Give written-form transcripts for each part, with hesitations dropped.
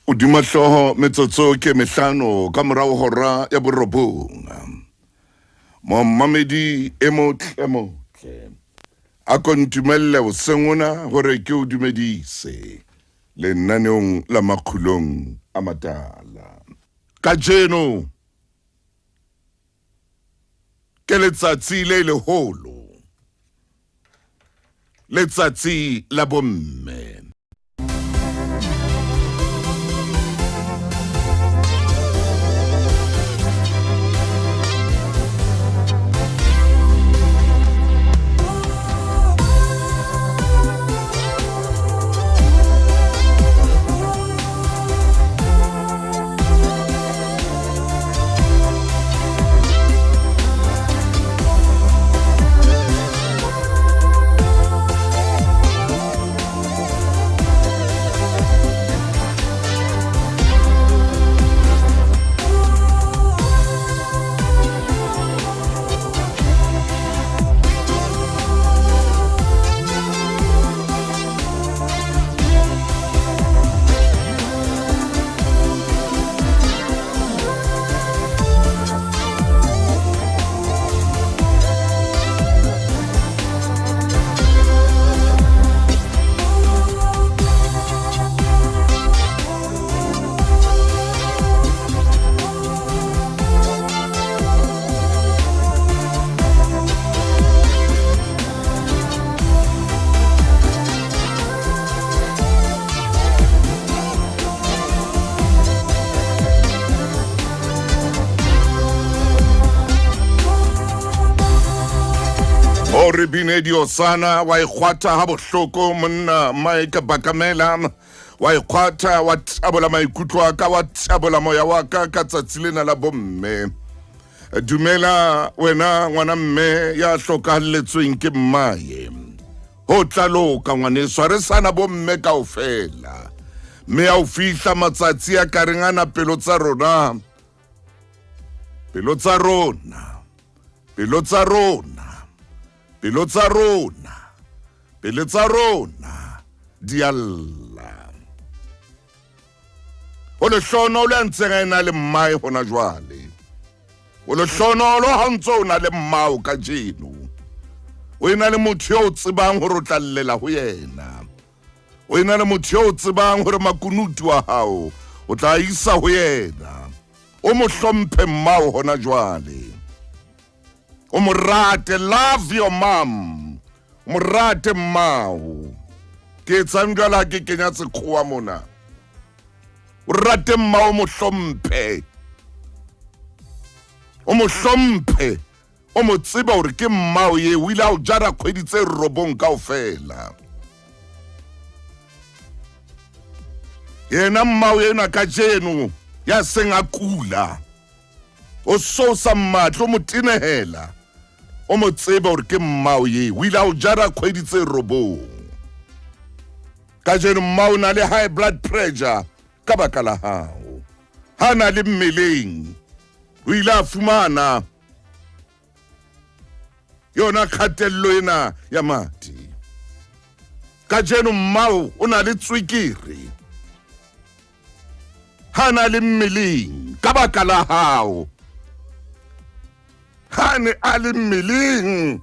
Hodima hlooho metsotso ke mehlano ka morao hora ya borobong. Momamedi e motle motle. A ko ntumelle hoseng ona hore ke o dumedise lenaneong la makgulong a matala. Kajeno ke letsatsi le leholo, letsatsi la bomme. O re bine diosana wa ikgwatha ha bohloko monna Mike Bakamela wa ikgwatha wa tabola maikutlo a ka wa tabola moya wa ka ka tsatsi lena la bomme. Dumela wena ngwana mme ya hlokahalletsweng ke mmaye. Ho tla loka ngwaneso, ha re sana bomme kaofela. Mme a o fihla matsatsi a kareng ana pelo tsa rona. Pelo tsa rona. Pelo tsa rona. Pelo tsa rona. Pelo tsa rona di a lla. O lehlohonolo ya ntseng a ena le mmae hona jwale. O lehlohonolo ha ntse o na le mmao kajeno. O ena le motho yo o tsebang hore o tla llela ho yena. O ena le motho yo o tsebang hore makunutu a hao o tla isa ho yena. O mo hlomphe mmao hona jwale. O mo rate, love your mom. O mo rate mmao. Ke etsang jwale ha ke kenya sekgowa mona. O rate mmao, o mo hlomphe. O mo hlomphe. O mo tseba hore ke mmao ye o ile a o jara kgwedi tse robong kaofela. Yena mmao enwa kajeno ya seng a kula. O so sa mmatle, o mo tenehela. O mo tseba hore ke mmao ye o ile a o jara kgwedi tse robong. Kajeno mmao o na le high blood pressure ka baka la hao. Ha na le mmeleng o ile a fumana yona kgatello ena ya madi. Kajeno mmao o na le tswekere ha na le mmeleng ka baka la hao. Ha ne a le mmeleng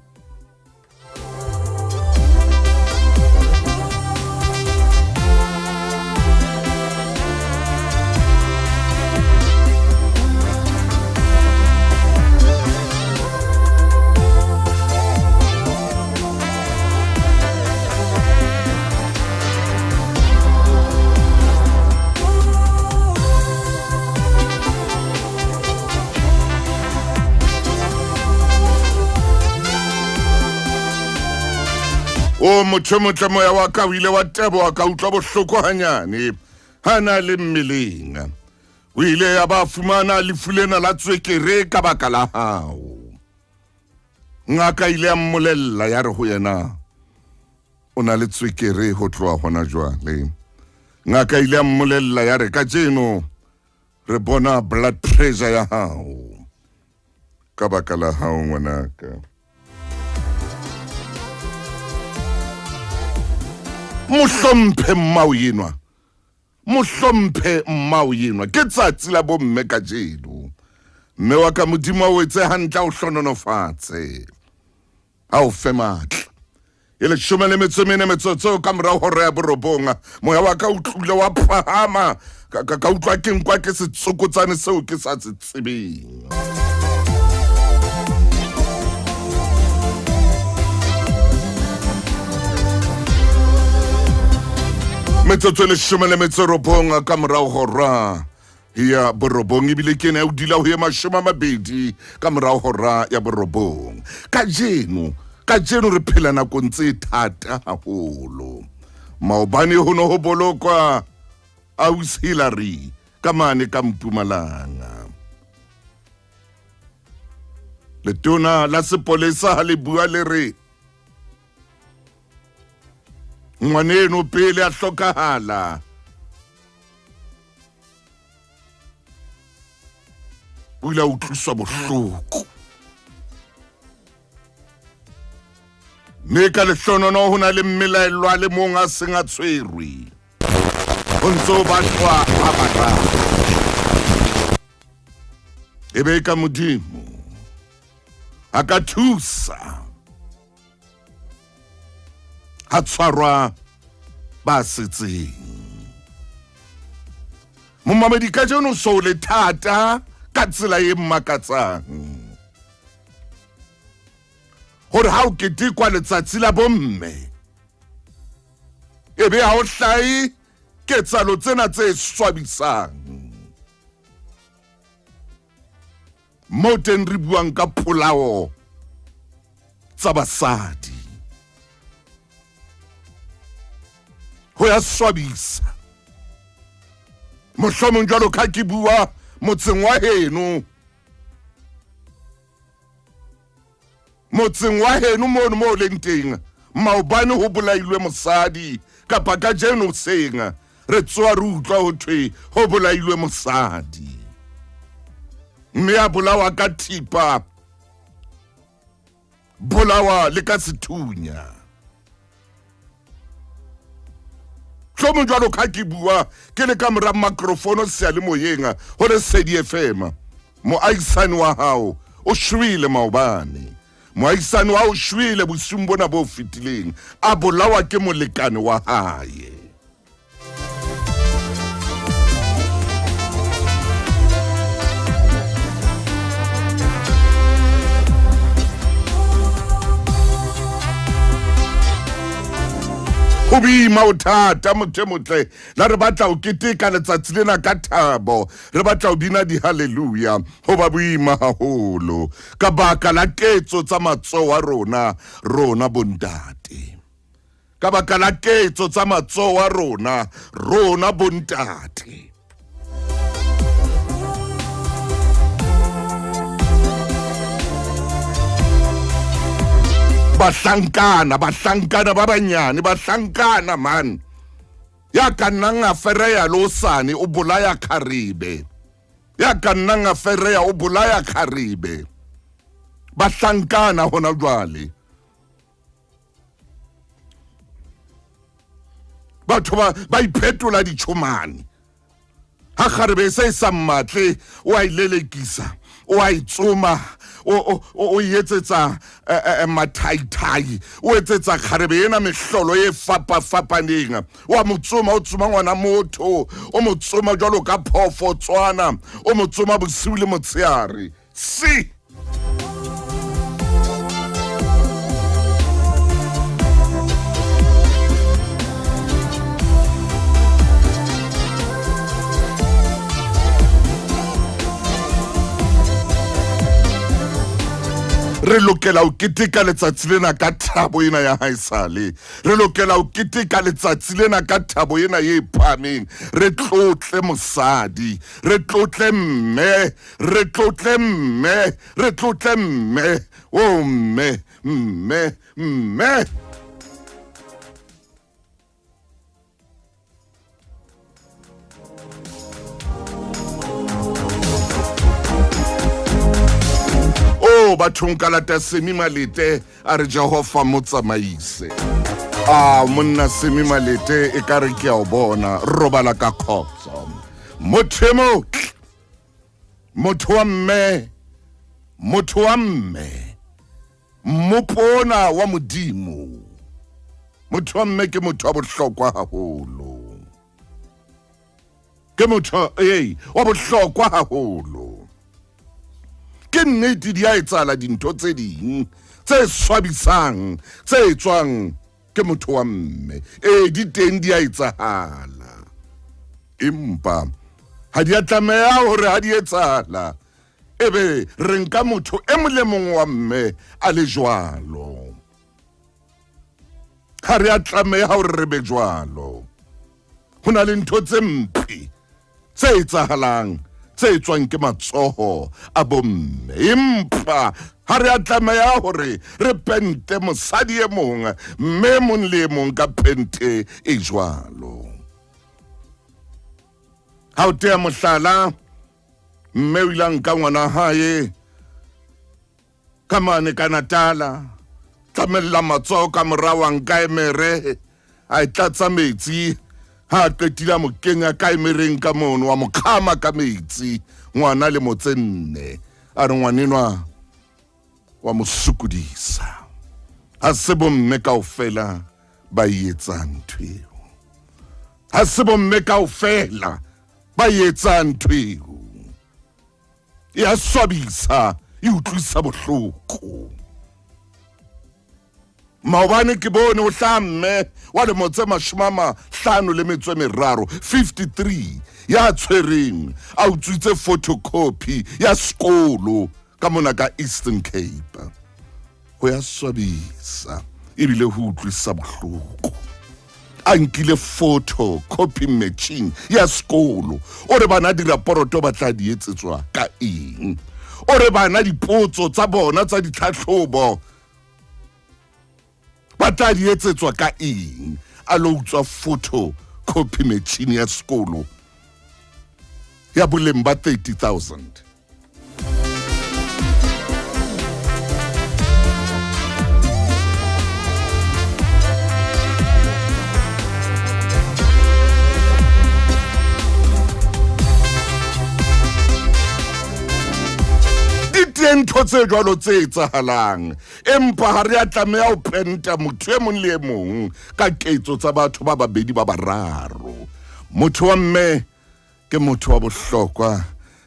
O motho motle moya wa ka o ile wa teboa ka utlwa bohloko hanyane ha na le mmeleng. O ile ya ba fumana lefu lena la tswekere ka baka la hao. Ngaka ile ya mmolella ya re ho yena o na le tswekere ho tloha hona jwale. Ngaka ile ya mmolella ya re kajeno re bona blood pressure ya hao ka baka la hao ngwanaka. Mohlomphe mmao enwa. Mo hlomphe mmao enwa. Ke tsatsi la bomme kajeno. Mme wa ka Modimo a o etse hantle a o hlononofatse. A o fe matla. E leshome le metso e mene metsotso ka morao hora ya borobong. Moya wa ka o tlule wa phahama. Ka, ka, ka utlwa ke nkwa ke setsokotsane seo ke sa se tsebeng. Metsotso e leshome le metso e robong ka morao hora ya borobong ebile ke ena ya o dula ho ye 20 ka morao hora ya borobong. Kajeno, kajeno re phela nakong tse thata haholo. Maobane ho no ho bolokwa Aus Hillary ka mane ka Mpumalanga. Letona la sepolesa ha le bua le re ngwaneno pele a hlokahala o ile a utlwiswa bohloko mme ka lehlonono ho na le mmelaellwa le mong a seng a tshwerwe ho ntse o batlwa ba bararo e be ka modimo a ka thusa ha tshwarwa ba setseng momamedi ka jeno so le thata ka tsela e makatsang gore ha o ketekwa letsatsi la bomme e be ha o hlae ketsalo tsena tse swabisang mo teng re buang ka polao tsa basadi ho ya swabisa mohlomong jwalo ka ke bua motseng wa heno motseng wa heno mono mo o leng teng maobane ho bolailwe mosadi kapa kajeno hoseng re tsoa re utlwa ho thwe ho bolailwe mosadi mme a bolawa ka thipa bolawa le ka sethunya hlomong jwalo ka ke bua ke le ka mora microfono seyalemoyeng ho Lesedi FM moahisani wa hao o shwele maobane moahisani wa o shwele bosiung bona bo fetileng a bolawa ke molekane wa hae ho boima o thata motho e motle la re batla ho keteka letsatsi lena ka thabo re batla ho bina di-halleluja ho ba boima haholo ka baka la ketso tsa matsoho a rona rona bontate ka baka la ketso tsa matsoho a rona rona bontate bahlankana bahlankana ba banyane bahlankana man ya ka nnang a fereya le osane o bolaya kgarebe ya ka nnang a fereya o bolaya kgarebe bahlankana hona jwale batho ba ba iphetola ditšhomane ha kgarebe e se e sa mmatle o a ilelekisa o a itsoma o e etsetsa eh, eh, eh, mathaithai o etsetsa kgarebe ena mehlolo e fapafapaneng o a mo tsoma o tsoma ngwana motho o mo tsoma jwalo ka phoofo tswana o mo tsoma bosiu le motshehare si re lokela ho keteka letsatsi lena ka thabo ena ya haesale re lokela ho keteka letsatsi lena ka thabo ena e phahameng re tlotle mosadi re tlotle mme re tlotle mme re tlotle mme o mme mme mme o bathong ka lata semi malete a re jehova mo tsamaise. A monna Semi Malete, e ka re ke a o bona, robala ka khotso. Motho e motle, motho wa mme, motho wa mme, mmopona wa Modimo. Motho wa mme ke motho wa bohlokwa haholo. Ke motho ee wa bohlokwa haholo. Ke nnete di a etsahala dintho tse ding tse swabisang tse etswang ke motho wa mme. Ee, di teng di a etsahala. Empa ha di a tlameha hore ha di etsahala ebe re nka motho e mong le mong wa mme a le jwalo. Ha re a tlameha hore re be jwalo. Ho na le ntho tse mpe tse etsahalang tse etswang ke matsoho a bomme, empa ha re a tlameha hore re pente mosadi e mong mme e mong le e mong ka pente e jwalo. Ha o tea mohlala, mme o ile a nka ngwana hae ka mane ka Natala, tlamella matsoho ka morao, a nka emere a e tlatsa metsi, ha a qetile a mo kenya ka emereng ka mono, wa mo kgama ka metsi ngwana le motse nne, a re ngwanenwa wa mo sokodisa. Ha se bomme kaofela ba e etsang ntho eo, ha se bomme kaofela ba e etsang ntho eo. E a swabisa, e utlwisa bohloko. Maobane ke bone o hlaha mme wa lemo tse 53, 53, ya tshwereng a utswitse photocopy ya sekolo ka mona ka Eastern Cape. Ho ya swabisa ebile ho utlwisa bohloko. A nkile photocopy machine ya sekolo, o re bana diraporoto ba tla di etsetswa ka eng? O re bana dipotso tsa bona tsa ditlhatlhobo ba tla di etsetswa ka eng? A lo utswa photocopy machine ya sekolo ya boleng ba 30,000. Di teng ntho tse jwalo tse etsahalang, empa ha re a tlameha ho penta motho e mong le e mong ka ketso tsa batho ba babedi ba bararo. Motho wa mme ke motho wa bohlokwa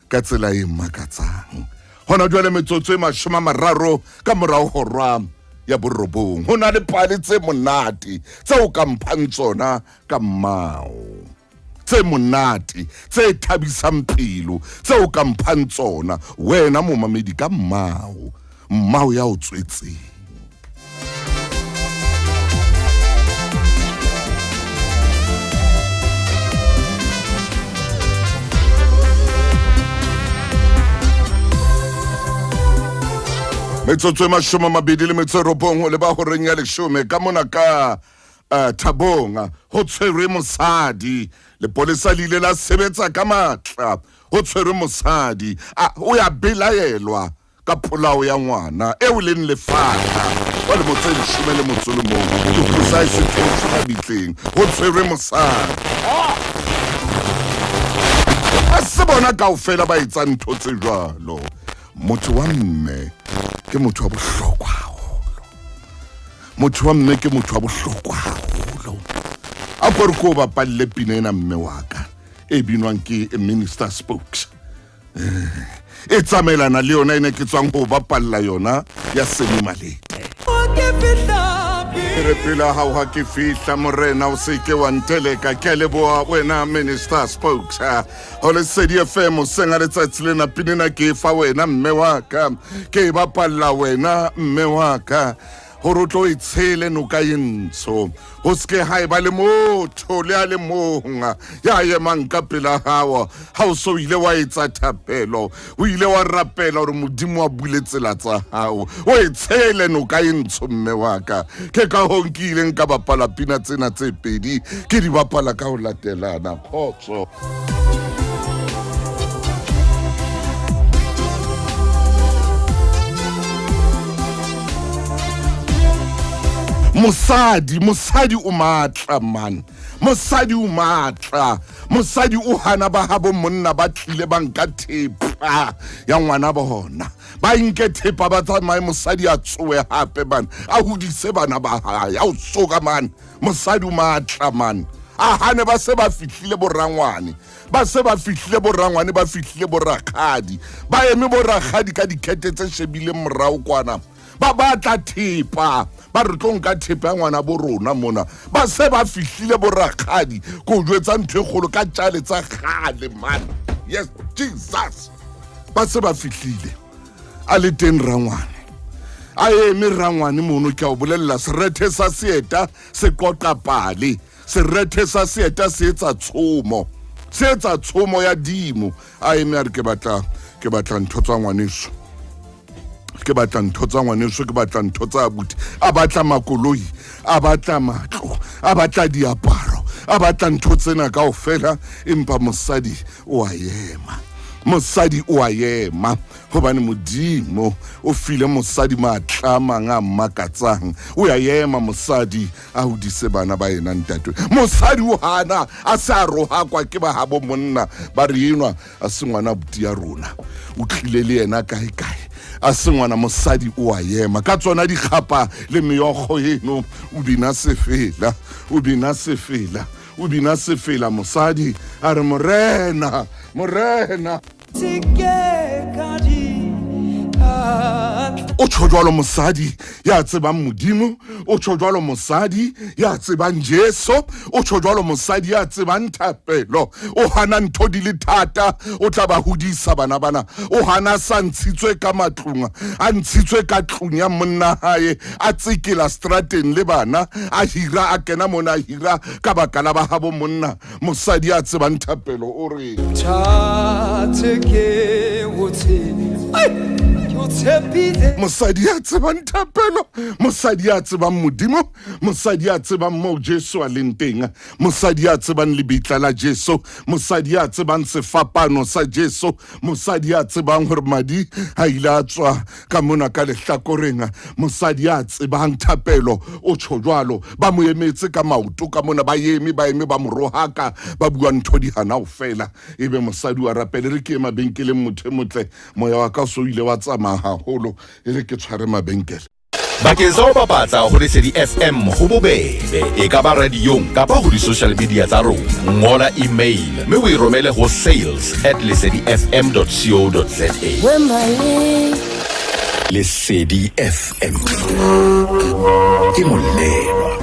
ka tsela e makatsang. Hona jwale metsotso e 30 ka morao hora ya 9, ho na le pale tse monate tseo ka mphang tsona ka mmao, tse monate tse thabisang pelo tseo ka mphang tsona wena momamedi ka mmao, mmao ya o tswetseng. Metsotso e 29 ho leba horeng ya 10 ka mona ka Thabong ho tshwerwe mosadi. Lepolesa le ile la sebetsa ka matla, ho tshwerwe mosadi, o ya belaelwa ka polao ya ngwana eo leng lefata wa lemo tse 11, lefu sa e se theotswe mabitleng, ho tshwerwe mosadi. Ha se bona kaofela ba etsang ntho tse jwalo. Motho wa mme ke motho wa bohlokwa haholo. Motho wa mme ke motho wa bohlokwa haholo. A ko re ko bapalle pina ena mme wa ka e binwang ke Minister Spokes. E tsamaelana le yona ene ke tswang ho bapalla yona ya Semi Malete. Re pela hao ha ke fihla morena o se ke wa nteleka. Ke a leboha wena Minister Spokes. Ho Lesedi FM hoseng a letsatsi lena, pina ena ke e fa wena mme wa ka, ke e bapalla wena mme wa ka, hore o tlo e tshele noka e ntsho, ho se ke ha eba le motho le a le mong ya emang ka pela hao. Ha o so ile wa etsa thapelo, o ile wa rapela hore Modimo a bule tsela tsa hao, o e tshele noka e ntsho mme wa ka. Ke ka hoo ke ileng ka bapala pina tsena tse pedi, ke di bapala ka ho latelana. Kgotso. Mosadi, mosadi o matla man. Mosadi o matla. Mosadi o hana ba habo monna ba tlile ba nka thepa ya ngwana bona. Ba nke thepa ba tsamaye, mosadi a tsoe hape man. A hodise bana ba hae. A o soka man. Mosadi o matla man. A hane ba se ba fihlile borangwane. Ba se ba fihlile borangwane, ba fihlile borakgadi. Ba eme borakgadi ka dikete tse shebileng morao kwana. Ba batla thepa, ba re tlo nka thepa ya ngwana bo rona mona. Ba se ba fihlile borakgadi, ko jwetsa ntho e kgolo ka tjale tsa kgale man. Yes, Jesus. Ba se ba fihlile. A le teng rangwane. A eme rangwane mono, ke a o bolella, serethe sa seeta se qoqa pale. Serethe sa seeta se etsa tshomo. Se etsa tshomo ya dimo. A eme a re ke batla ntho tsa ngwaneso. Ke batla ntho tsa ngwaneso, ke batla ntho tsa abuti. A batla makoloi, a batla matlo, a batla diaparo, a batla ntho tsena kaofela, empa mosadi o a ema. Mosadi o a ema hobane Modimo o file mosadi matla a mang a makatsang. O a ema mosadi a hodise bana ba yena ntate. Mosadi o hana a se a rohakwa ke ba habo monna, ba re enwa a se ngwana abuti ya rona, o tlile le yena kae kae, a se ngwana. Mosadi o a ema ka tsona dikgapa le meokgo eno, o bina sefela, o bina sefela, o bina sefela. Mosadi a re morena, morena. O tjho jwalo mosadi ya tsebang Modimo, o tjho jwalo mosadi ya tsebang Jesu, o tjho jwalo mosadi ya tsebang thapelo. O hana ntho di le thata, o tla ba hodisa bana bana. O hana sa ntshitswe ka matlung, a ntshitswe ka tlung ya monna hae, a tsekela strateng le bana, a hira, a kena mona, a hira ka baka la ba habo monna. Mosadi ya tsebang thapelo o re mosadi ya tsebang thapelo, mosadi ya tsebang Modimo, mosadi ya tsebang moo Jesu a leng teng, mosadi ya tsebang lebitla la Jesu, mosadi ya tsebang sefapano sa Jesu, mosadi ya tsebang hore madi a ile a tswa ka mona ka lehlakoreng, mosadi ya tsebang thapelo o tjho jwalo. Ba mo emetse ka maoto ka mona, ba eme, ba eme, ba mo rohaka, ba bua ntho di hana ho fela. Ebe mosadi wa rapele, re ke ye mabenkeleng motho e motle, moya wa ka so ile wa tsamaya haholo, e re ke tshware mabenkele. Bakeng sa ho bapatsa ho Lesedi FM ho bobebe, e ka ba radiong kapa ho di-social media tsa rona. Ngola email mme o e romele ho sales@lesedifm.co.za. Lesedi FM ke molelwa.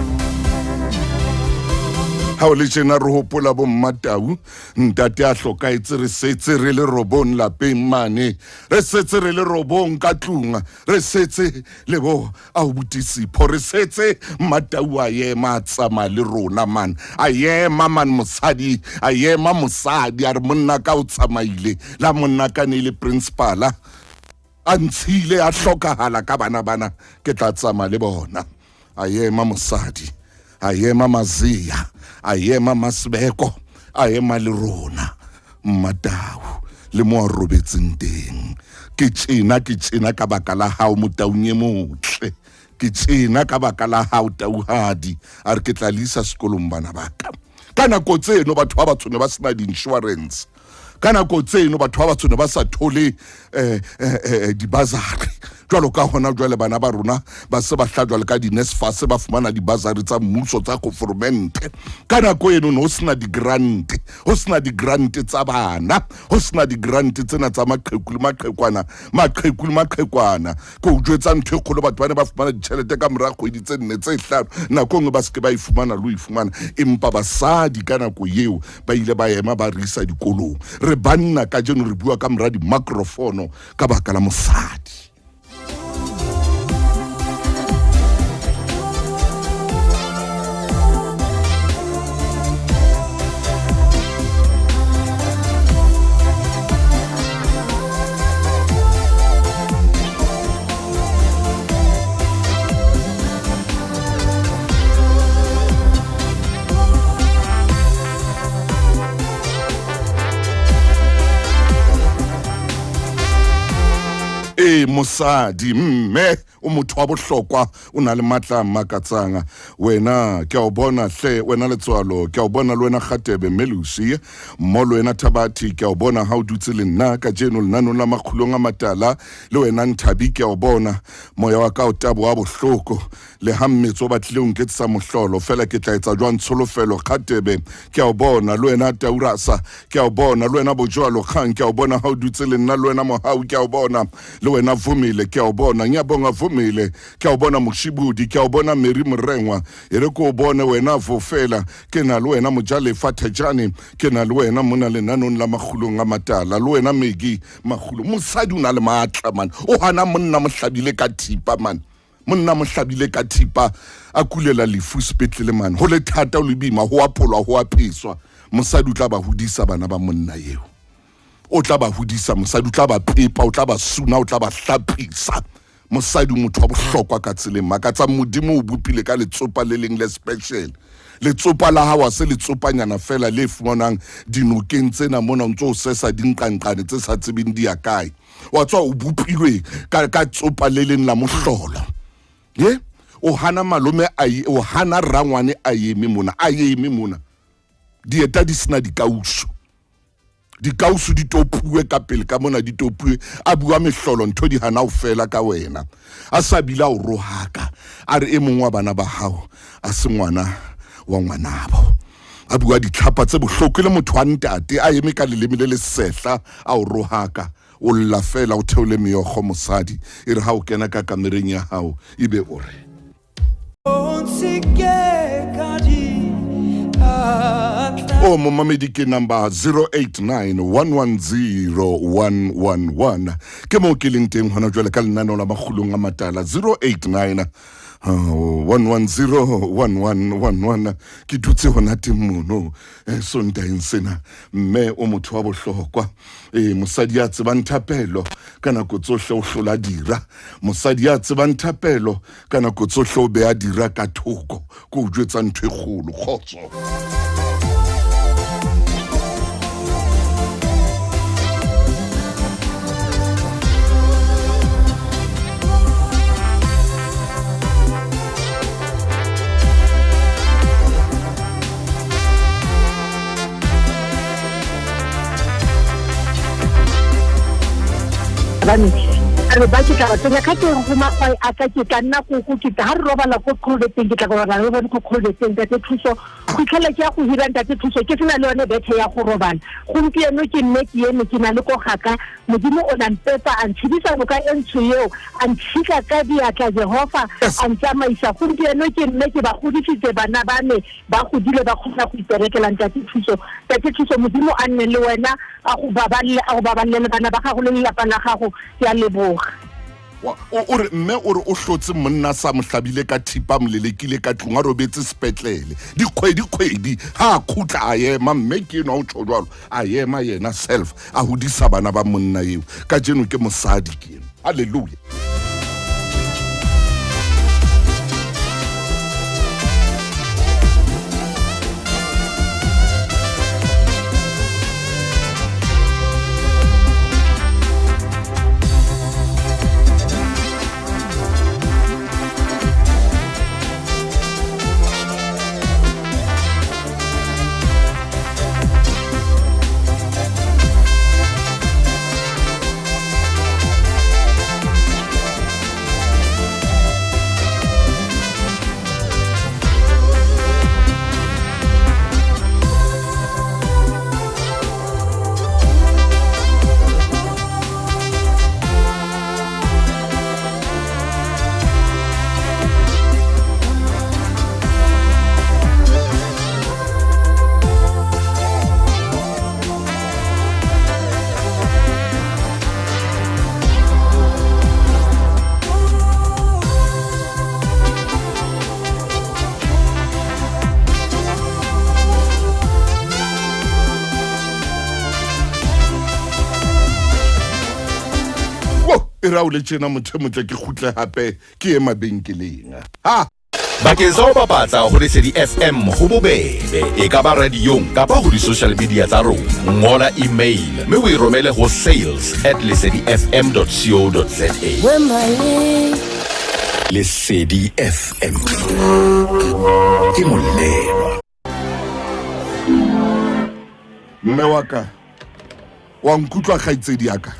Ha o le tjena re hopola bo Mmatau, ntate a hlokaetse, re setse re le robong lapeng mane, re setse re le robong ka tlung, re setse le bo abuti Sipho, re setse Mmatau a ema a tsamaya le rona man, a ema man, mosadi a ema, mosadi a re monna ka o tsamaile, la monna ka ne le principala a ntshile a hlokahala ka bana bana, ke tla tsamaya le bona. A ema mosadi, a ema Mazia, a ema Masibeko, a ema le rona Mmatau le mo a robetseng teng. Ke tjena, ke tjena ka baka la hao motaung e motle, ke tjena ka baka la hao tauhadi. A re ke tla le isa sekolong bana ba ka. Ka nako tseno batho ba batsho ne ba sena di-insurance, ka nako tseno batho ba batsho ne ba sa thole dibazari jwalo ka hona jwale. Bana ba rona ba se ba hla jwale ka di-NSFAS, ba fumana dibazari tsa mmuso tsa government. Ka nako eno ne ho sena di-grant, ho sena di-grant tsa bana, ho sena di-grant tsena tsa maqheku le maqhekwana, maqheku le maqhekwana. Ke o jwetsa ntho e kgolo, batho ba ne ba fumana ditjhelete ka mora kgwedi tse nne tse hlano, nako nngwe ba se ke ba e fumana le ho e fumana. Empa basadi ka nako eo ba ile ba ema ba re isa dikolong. Re banna kajeno re bua ka mora di-microfono ka baka la mosadi. Ee, mosadi, mme o motho wa bohlokwa, o na le matla a makatsang. Wena ke a o bona hle, wena Letswalo, ke a o bona le wena Kgatebe Melusi, mmo le wena Thabathi, ke a o bona ha o dutse le nna kajeno lenanong la Makgulong a Matala, le wena Nthabi, ke a o bona. Moya wa ka o taboha bohloko, le ha mmetso o batlile o nketsetsa mohlolo, fela ke tla etsa jwang? Tsholofelo Kgatebe, ke a o bona, le wena Taurasa, ke a o bona, le wena Bojwalo Kgang, ke a o bona ha o dutse le nna, le wena Mohau, ke a o bona, le wena Vumile, ke a o bona, ngiyabonga Vumile, ke a o bona Moshibudi, ke a o bona Mary Morengwa, e re ke o bone wena Vofela, ke na le wena Mojalefa Thejane, ke na le wena mona lenanong la Makgulong a Matala, le wena Megi Makgulo. Mosadi o na le maatla man, o hana monna mo hlabile ka thipa man, monna mo hlabile ka thipa a kulela lefu sepetlele man, ho le thata ho le boima, ho a pholwa ho a pheswa, mosadi o tla ba hodisa bana ba monna eo, o tla ba hodisa, mosadi o tla ba pepa, o tla ba suna, o tla ba hlapisa. Mosadi o motho wa bohlokwa ka tseleng makatsang. Modimo o bopile ka letsopa le leng le special. Letsopa la hao ha se letsopanyana fela le fumanwang dinokeng tsena mona, o ntso o sesa dinqanqane tse sa tsebeng di ya kae. Wa tswa o bopilwe ka, ka tsopa le leng la mohlolo. Ye? O hana malome a o hana rangwane a eme mona, a eme mona. Dieta di sena dikausu. Dikausu di topuwe ka pele ka mona, di topuwe. A bua mehlolo, ntho di hana ho fela ka wena. A sa bile a o rohaka, a re e mong wa bana ba hao a se ngwana wa ngwanabo. A bua ditlhapa tse bohloko e le motho wa ntate, a eme ka leleme le le sehla a o rohaka. O lla fela, o theole meokgo mosadi. E re ha o kena ka kamereng ya hao, ebe o re O momamedi ke number 089 110 111, ke moo ke leng teng hona jwale ka lenaneo la Makgulong a Matala. 089 110 1111, ke dutse hona teng mono. Sontaheng sena, mme o motho wa bohlokwa. Mosadi ya tsebang thapelo ka nako tsohle o hlola dira. Mosadi ya tsebang thapelo ka nako tsohle o beha dira ka thoko. Ke o jwetsa ntho e kgolo. Kgotso. Bane re ba ke tla ba tsenya ka teng go magwae a ka, ke tla nna koko, ke tla ha re robala ko kgolobetseng, ke tla robala le bone ko kgolobetseng. Ntate Thuso, go itlhela ke ya go hira, ntate Thuso, ke sena le yone bethe ya go robala. Gompieno ke nne ke eme ke na le ko gaka. Modimo o na mpepa, a ntshedisa noka e ntsho eo, a ntshika ka diatla, Jehova a ntsamaisa. Gompieno ke mme ke ba godisitse bana ba me, ba godile, ba kgona go iperekela. Ntate Thuso, ntate Thuso, Modimo a nne le wena, a go baballe, a go baballe le bana ba gago le lelapa la gago. Ke a leboga. O re mme o re o hlotse monna sa mo hlabile ka thipa, molelekile ka tlung, a robetse sepetlele dikgwedi kgwedi. Ha a khutla a ema, mme ke enwa o tjho jwalo, a ema yena self, a hodisa bana ba monna eo. Kajeno ke mosadi ke eno. Halleluja. E ra o le tjena motho e motle, ke kgutle hape ke ye mabenkeleng. Ha. Bakeng sa ho bapatsa ho Lesedi FM ho bobebe, e ka ba radiong kapa ho di-social media tsa rona. Ngola email mme o e romele ho sales at lesedifm.co.za. Lesedi FM ke molelwa. Mme wa ka wa nkutlwa kgaitsedi ya ka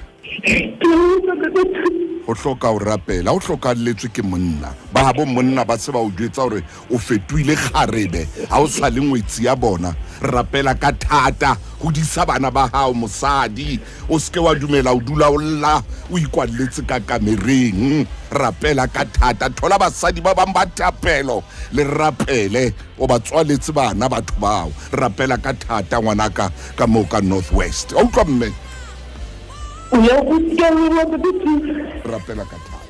o hloka o rapela o hlokalletswe ke monna ba bo monna ba se ba o jwetsa hore o fetohile kgarebe ha o sa le ngwetsi ya bona rapela ka thata hodisa bana ba hao mosadi o seke wa dumela o dula o lla o ikwalletse ka kamereng rapela ka thata thola basadi ba bang ba thapelo le rapele o ba tswaletse bana batho bao rapela ka thata ngwanaka ka moo ka north west o utlwa mme rapela ka thata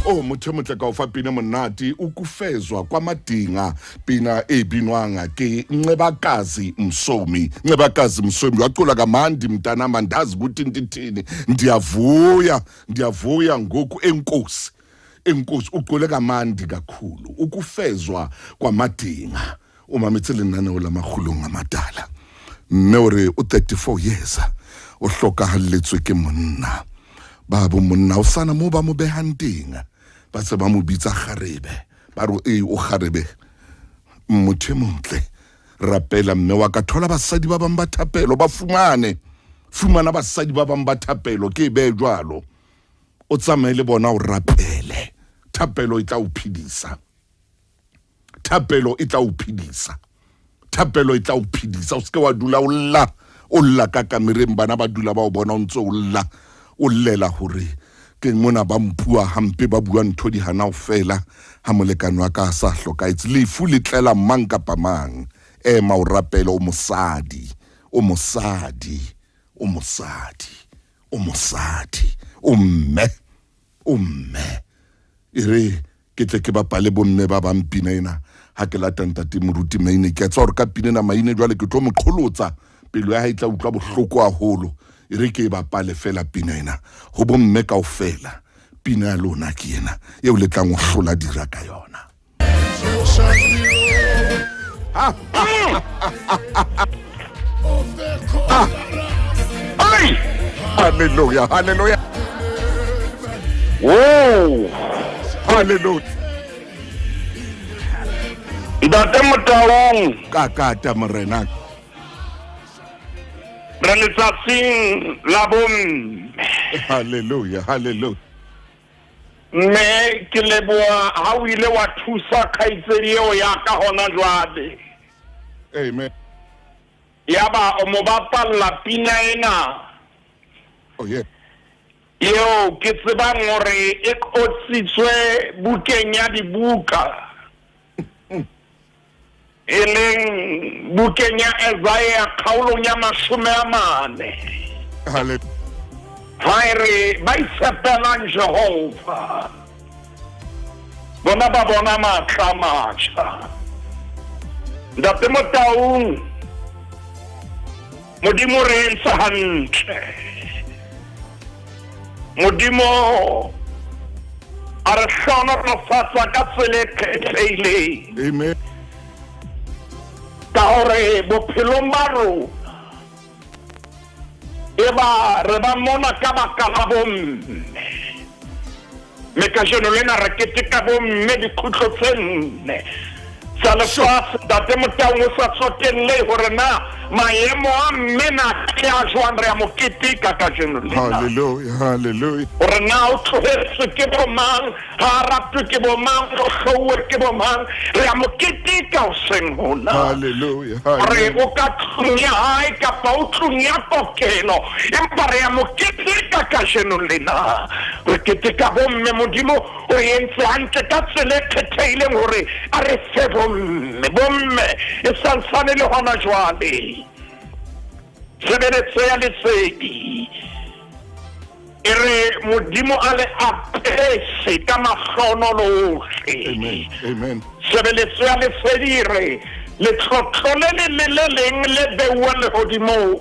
oh motho e motle ka o fa pina monate o kufezwa kwamadinga pina e binwang ke Ncebakazi Msomi Ncebakazi Msomi wacula kamandi mntanam andazi ukuthi intithini ndiyavuya ndiyavuya ngoku enkosi enkosi ucule kamandi kakhulu ukufezwa kwamadinga o mametse lenaneo la makgolong a matala mme o re o 34 years o hlokahalletswe ke monna ba bo monna o sana mo ba mo behang teng ba se ba mo bitsa kgarebe ba re ee o kgarebe motho e montle rapela mme wa ka thola basadi ba bang ba thapelo ba fumane fumana basadi ba bang ba thapelo ke e beye jwalo o tsamaye le bona o rapele thapelo e tla o phedisa thapelo e tla o phedisa thapelo e tla o phedisa o seke wa dula o lla o lla ka kamereng bana ba dula ba o bona o ntse o lla o llela hore ke mona ba mpua hampe ba bua ntho di hana o fela ha molekane wa ka a sa hlokahetse lefu le tlela mang kapa mang ema o rapele o mosadi o mosadi o mosadi o mosadi o mme o mme e re ke tle ke bapale bomme ba bang pina ena ha ke lata ntate moruti maine ke a tseba gore ka pina ena maine jwale ke tlo mo qholotsa pelo ya hae e tla utlwa bohloko haholo e re ke e bapale fela pina ena ho bomme kaofela pina ya lona ke ena eo le tlang ho hlola dira ka yona Hallelujah, hallelujah. Whoa. Hallelujah. Ntate Motaung. Ka kata morena. Re letsatsing la bomme. Hallelujah, hallelujah. Mme ke leboha ha o ile wa thusa kgaitsedi eo ya ka hona jwale. Amen. Yaba o mo bapalla pina ena. Oh yeah. Eo ke tsebang hore e qotsitswe bukeng ya dibuka. E leng bukeng ya Isaiah kgaolong ya 40. Hallelujah. Ha e re ba itshepelang Jehova bona ba bona matla a matjha. Ntate Motaung, Modimo re entse hantle. Modimo a re hlohonolofatsa ka tsela e kgethehileng. Amen. Ka hore bophelong ba rona e ba re ba mona ka baka la bomme. Mme kajeno lena re keteka bomme dikhutlo tse nne tsa lefatshe. Ntate Motaung o sa tsotelle hore na maemo a mme na ke a jwang, re a mo keteka kajeno lena. Hallelujah, hallelujah. Hore na o tlohetswe ke bo mang, ha a ratwe ke bo mang, o hlouwe ke bo mang, re a mo keteka hoseng hona. Hallelujah, Hore hallelujah. o ka tlung ya hae kapa o tlung ya kokelo, empa re a mo keteka kajeno lena. Re keteka bomme, Modimo o entse hantle ka tsela e kgethehileng hore a re fe bomme. Bomme e santsane le hona jwale. Tshebeletso ya lesedi e re Modimo a le apese ka mahlohonolo ohle. Amen, amen. Tshebeletso ya lesedi e re letlotlo le leng le le leng le beuwang lehodimong.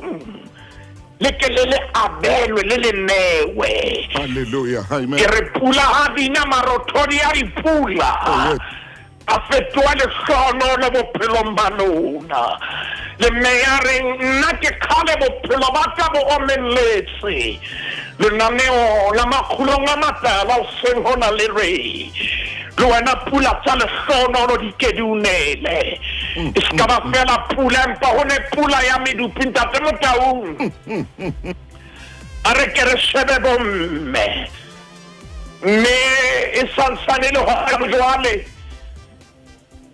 Le ke le le abelwe le le newe. Hallelujah. Amen. Ke re pula ha bina marothodi a dipula. Oh, yes. A fetoha lehlohonolo bophelong ba lona. Le mme ya reng nna ke kgale bophelo ba ka bo omelletse. Lenaneo la makgulong a matala hoseng hona le re le wena pula tsa lehlohonolo di ke di o nele. E se ka ba fela pula empa ho ne pula ya medupi ntate Motaung. A re ke re shebe bomme. Mme e santsane e le hona jwale.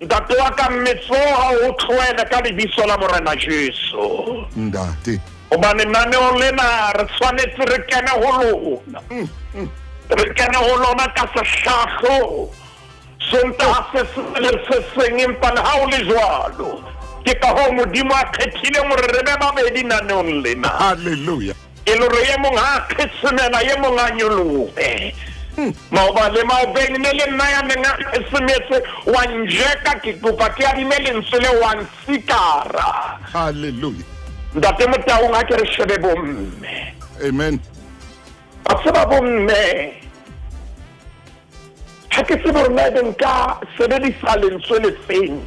Ntate wa ka mme tsoha o tlohele ka lebitso la Morena Jesu. Ntate. Hobane naneong lena re tshwanetse re kene ho lona. Re kene ho lona ka sehlahlo. Sontaha se seng le se seng empa le ha ho le jwalo. Ke ka hoo Modimo a kgethileng hore re be babedi naneong lena. Hallelujah. E le hore e mong ha a kgesemela e mong a nyolohe. Maoba le maobeng ne le nna ya neng a kgesemetse wa njeka ke kopa ke adime lentswe le wa nsikara. Hallelujah. Ntate Motaung ha ke re shebe bomme. Amen. Ba tseba bomme. Ha ke tsebe hore na ebe nka sebedisa lentswe le feng.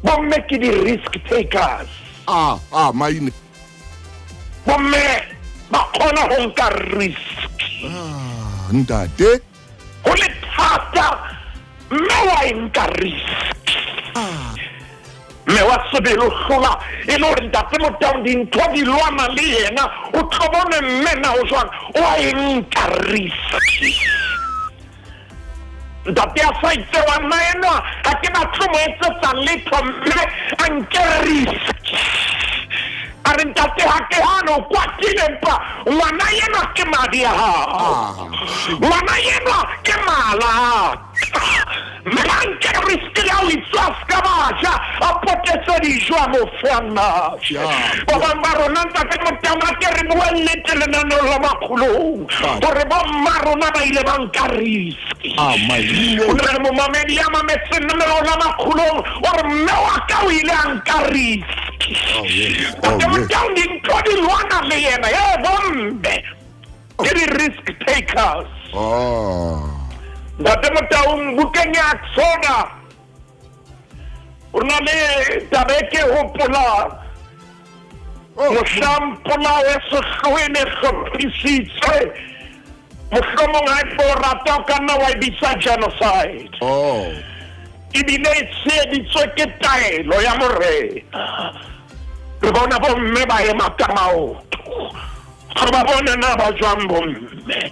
Bomme ke di-risk takers. Ah, ah, maine. Bomme ba kgona ho nka risk. Ah, ntate. Ho le thata mme wa e nka risk. Ah. Mme wa sebele o hlola e le hore ntate Motaung dintho di lwana le yena o tlo bone mme na o jwang o a e nka risk. Ntate a sa itse wa nna enwa ha ke batle mo etsetsa letho mme a nke risk. A re ntate ha ke hane o kwatile empa ngwana enwa ke madi a hao. Ngwana enwa ke mala a ka. Mme a nke risk ya ho itswa a ska ba ja a potetse dijo a mo fe a nna je. Ba bang ba rona ntate Motaung a ke re bue nnete lenaneong la makgolong hore bo mma rona ba ile ba nka risk. Ah, maine. O na le momamedi ya mametseng lenaneong la makgolong o re mme wa ka o ile a nka risk. Oh, yes. Oh, Ntate yes. Motaung dintho di lwana le yena. Ee bomme ke di-risk takers. Oh. Ntate Motaung bukeng ya Exoda o na le taba e ke hopolang. Oh. Mohlang polao e sehloho e ne hlophisitswe mohlomong ha e o rata o ka nna wa e bitsa genocide. Oh. Ebile e tsheheditswe ke taelo ya morena. Re bona bomme ba ema ka maoto. Re ba bone na ba jwang bomme.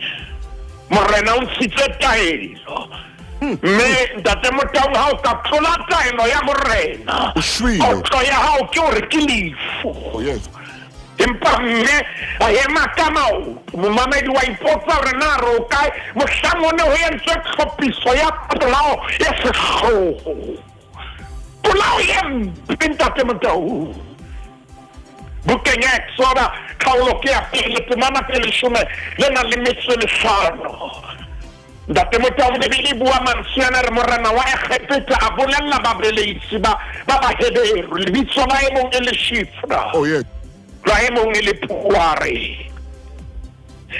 Morena o ntshitse taelo. Mme ntate Motaung ha o ka tlola taelo ya morena, O shwele. kotlo ya hao ke hore ke lefu. Oh, yes. Empa mme a ema ka maoto. Momamedi wa ipotsa hore na re o kae mohlang o ne ho entswe tlhophiso ya polao e sehloho. Polao e mpe ntate Motaung. Bukeng ya Exoda kgaolo ke ya pele temana ke leshome le nang le metso e mehlano. Ntate Motaung Bibele e bua mantswe ana re morena wa Egepeta a bolella babeleisi ba ba Baheberu lebitso la e mong e le Shifra. Oh, yes. La e mong e le Puare.